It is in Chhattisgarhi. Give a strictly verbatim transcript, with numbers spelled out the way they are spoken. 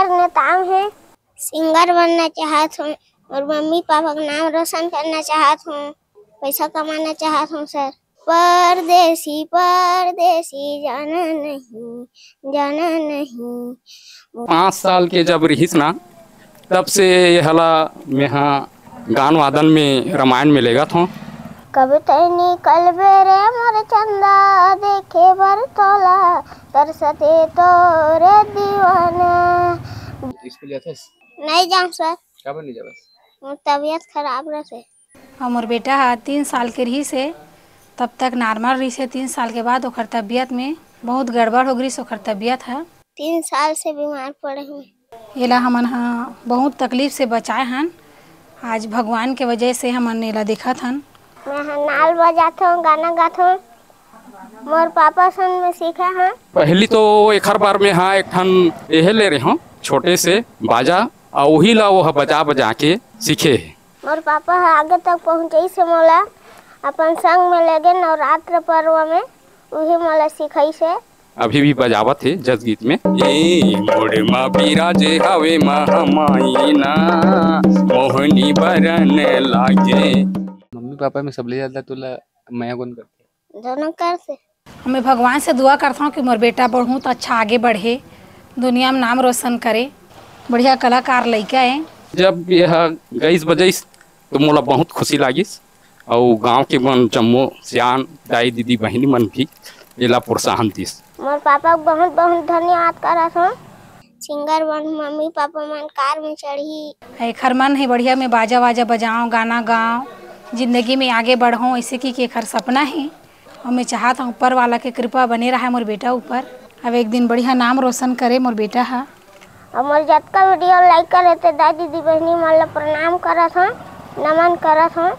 नेता हे। सिंगर बनना चाहत हूँ। मोर मम्मी पापा के नाम रोशन करना चाहत हूँ। पैसा कमाना चाहत हूँ सर। परदेसी, परदेसी, जाना नहीं, जाना नहीं। पाँच साल के जब रिहिस ना, तब से ये हला मेहा गान वादन में, रामायण में लेगत हों। कब तैं निकलबे रे मोर चंदा, देखे बर तोला तरसते तोरे दीवाना। स्कूल जाथस? नहीं जाऊँ सर, काबर नहीं जावस? मोर तबीयत खराब रहते। और मोर बेटा हा तीन साल के रहिस हे, तब तक नॉर्मल रहिस हे। तीन साल के बाद ओकर तबीयत में बहुत गड़बड़ हो गिस, ओकर तबीयत हा। तीन साल से बीमार पड़े हूँ। एला हमन हा बहुत तकलीफ से बचाए हन। आज भगवान के वजह से हमन एला देखत हन। मैं हा नाल बजाथों, गाना गाथों। मोर पापा सन में सीखे हूँ। पहली तो एखर बार में हा एक ठन एहे ले रहे हों, छोटे से बाजा, और वही ला वो बजा बजा के सीखे हे। मोर पापा हा आगे तक पहुँचाइस हे मोला, अपन संग में लेगे नवरात्र पर्व में, उही मोला सिखाइस हे। अभी भी बजावत हे जस गीत में। ए मोड़ मा बिराजे हवे महामाई ना, मोहनी बरन लागे। मम्मी पापा में सबले ज्यादा तोला मया कौन करथे? दोनों कर से। मैं भगवान से दुआ करता हूँ कि मोर बेटा बहुत अच्छा आगे बढ़े, दुनिया में नाम रोशन करे, बढ़िया कलाकार लइका है। जब यह गईस बजईस तो मोला बहुत खुशी लागिस, और गांव के मन जम्मो सियान दाई दीदी बहिनी मन भी एला प्रोत्साहन दिस। मोर पापा के बहुत बहुत धन्यवाद करत हूँ। सिंगर बन, मम्मी पापा मन कार में चढ़ी। एखर मन है बढ़िया में बाजा वाजा बजाओ, गाना गाओ, जिंदगी में आगे बढ़ो, ऐसे की कि एखर सपना है। और मैं चाहत हूँ ऊपर वाला के कृपा बने रहे मोर बेटा ऊपर। अब एक दिन बढ़िया नाम रोशन करे मोर बेटा हा। और मोर जतका वीडियो लाइक करे ते दाई दीदी बहिनी मन ला प्रणाम करत हूँ, नमन करत हूँ।